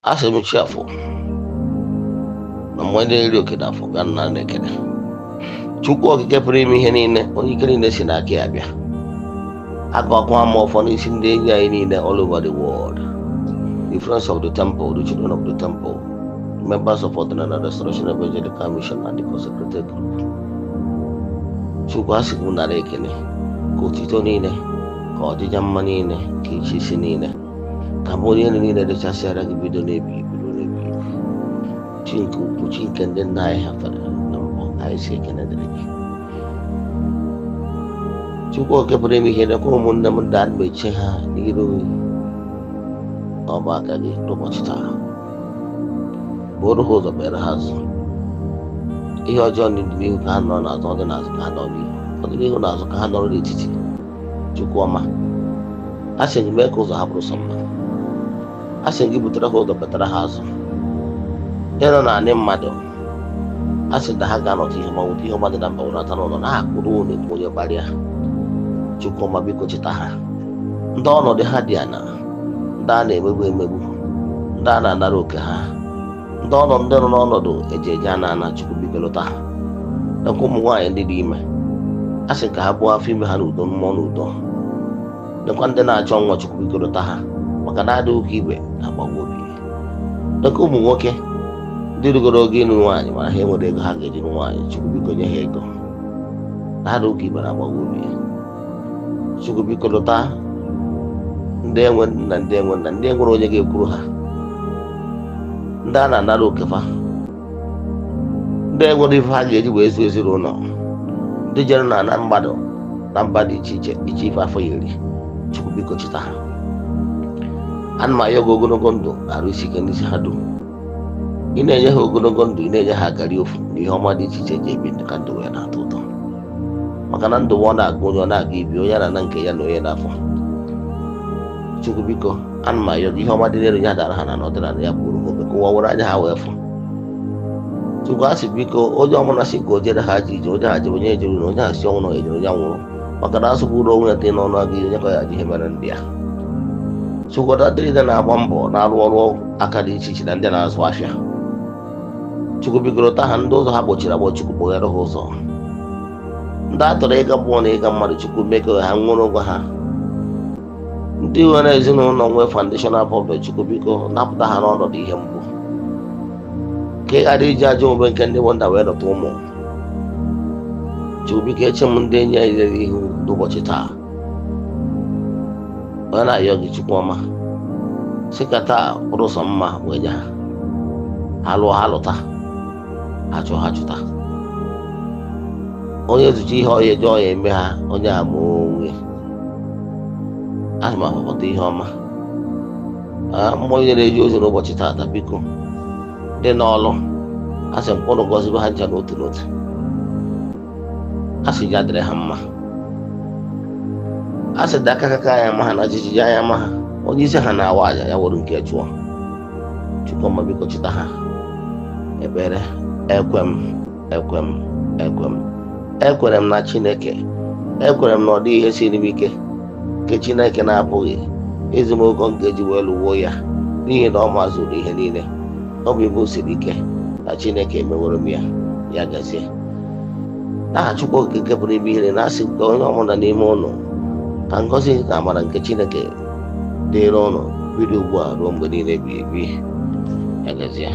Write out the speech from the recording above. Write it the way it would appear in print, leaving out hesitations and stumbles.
A sị m chi afọ na mgbe ndị eri oke na afọ ga nna na-ekene Chukwu okike pụrụ ime ihe niile, onye ike niile si n'aka ya bịa. Agụakwa ama ọfọ n'isi ndị enyi anyị niile all over the world, the friends of the temple, the children of the temple, members of Ọdịnala Restoration Evangelical Mission and the consecrated group. Chukwu, a sị m nara ekele, ka otito niile, ka ọdịja mma niile, ka iche isi niile, ka bụ onye elu niile dịchasịara gị bido n'ebi ebi ruo n'ebi ebi. Chi nke ukwu, chi nke ndị nna anyị ha fere na mbụ, anyị si ekene dịrị gị. Chukwu oke pụrụ ime ihe, nekwa ụmụnne m ndị a meche ha n'iru ọba aka gị n'ụbọchị taa. Bụrụ ha ụzọ, kpere ha azụ. Ihe ọjọọ ndị dị n'ihu ka ha nọrọ n'azụ, ọ dị n'azụ ka ha nọrọ n'ihu, ọdịnihu na azụ ka ha nọrọ n'etiti. Chukwu ọma, a sị gị mee ka ụzọ ha bụrụ sọ mma. A sị gị butere ha ụzọ, betara ha azụ. Ndị nọ n'anị mmadụ, a sị na ha ga-anọta ihe ma nweta ihe ọma dị na mba wenata n'ụlọ na ha kpụrụ ụlọ ekwu onye gbarịa. Chukwu ọma, biko cheta ha, ndị ọnọdụ ha dị ana, ndị a na-emegbu emegbu, ndị a na-anara oke ha, ndị ọnọdụ ndị nọ n'ọnọdụ eji eje ana ana. Chukwu, biko lụta ha. Nakwa ụmụ nwaanyị ndị dị ime, a sị ka ha buo afọ ime ha n'udo, mmụọ n'udo. Nekwa ndị na-achọ nwa, Chukwu biko lụta ha, maka na adịghị ụka ibe na-agbawa obi. Nekwa ụmụ nwoke ndị rugoro oge ịnụ nwaanyị mana ha enwere ego ha ga-eji nụ nwaanyị, Chukwu biko nye ha ego. Na adịghị ụka ibe na-agbawa obi. Chukwu biko lụta ndị enwe nna, ndị enwe nna, ndị enwere onye ga-ekwuru ha, ndị a na-anara okefa, ndị enwere ife ha ga-eji wee zu ezinụlọ, ndị jere na ana mmadụ na mba dị iche iche iche ife afọ ya eri. Chukwu biko cheta ha. Ana m ayọ gị ogologo ndụ na arụ isi ike n'isi ha dum. Ị na-enye ha ogologo ndụ, ị na-enye ha garị ofu na ihe ọma dị iche iche eji ebi ndụ, ka ndụ wee na-atọ ụtọ, maka na ndụ ọ na-agụ onye ọ na-aga ibi onye na-ana nke ya na onye n'afọ. Chukwu biko, ana m ayọ gị, ihe ọma dị n'elu ya dara ha na n'ọdịnala ya bụrụ ha obe ka ụwa were anya ha wee fụ. Chukwu, a sị biko, onye ọbụla si ka o jere ha ji ije, onye ha jere, onye ejere na onye ha si ọnwụ na ejere onye nwụrụ, maka na asụgburu onwe ya dị n'ọnụ aga onye ka ya ji ihe mere ndị a. Chukwu, ndị niile na-agba mbọ na-arụ ọrụ aka dị iche iche na ndị na-azụ afịa, Chukwu biko lụta ha. Ndị ụzọ ha gbochiri agbochi, Chukwu kpoghere ha ụzọ. Ndị a tọrọ ịga mmụọ na ịga mmadụ, Chukwu mee ka ha nwere ụgwọ ha. Ndị nwere ezinụlọ nwee foundational problem, Chukwu biko napụta ha n'ọnọdụ ihe mgbu, ka ị ghara iji ajọ omume nke ndị wonda wee dọta ụmụ. Chukwu biko, eche m ndị enyi anyị n'ihu n'ụbọchị taa. Onye na-ayọ gị, Chukwu ọma, sị ka taa bụrụ sọ mma wee nye ha. Ha lụọ, ha lụta, ha chụọ, ha chụta. Onye zụcha ihe ọya eje ọya eme ha, onye a ma onwe ana m ahụkọta ihe ọma. Mmụọ onye na-eji ozi n'ụbọchị taata, biko dị n'ọlụ, a sị m ka ụnụ gọzibe ha ncha n'otu n'otu. A sị ya dịrị ha mma. A sị dị aka aka anya ma ha na jijiji anya ma ha. Onye isi ha na-awa aja ya were nke chụọ. Chukwu ọma, biko chịta ha. Ekpere. Ekwe m, ekwe m, ekwe m, ekwere m na Chineke. Ekwere m na ọ dịghị ihe siri m ike nke Chineke na-apụghị ezumokọ m ga-eji wee lụwo ya, n'ihi na ọ mazuru ihe niile. Ọ bụ ibu siri ike na Chineke emeworo m ya. Ya gazie n'aha Chukwu Okike nke pụrụ ime ihe, na-asị ka onye ọbụla n'ime ụnụ, ka ngọzi na amara nke Chineke dịrị ụnụ bido ugbu a ruo mgbe niile ebighị ebi. Ya gazie.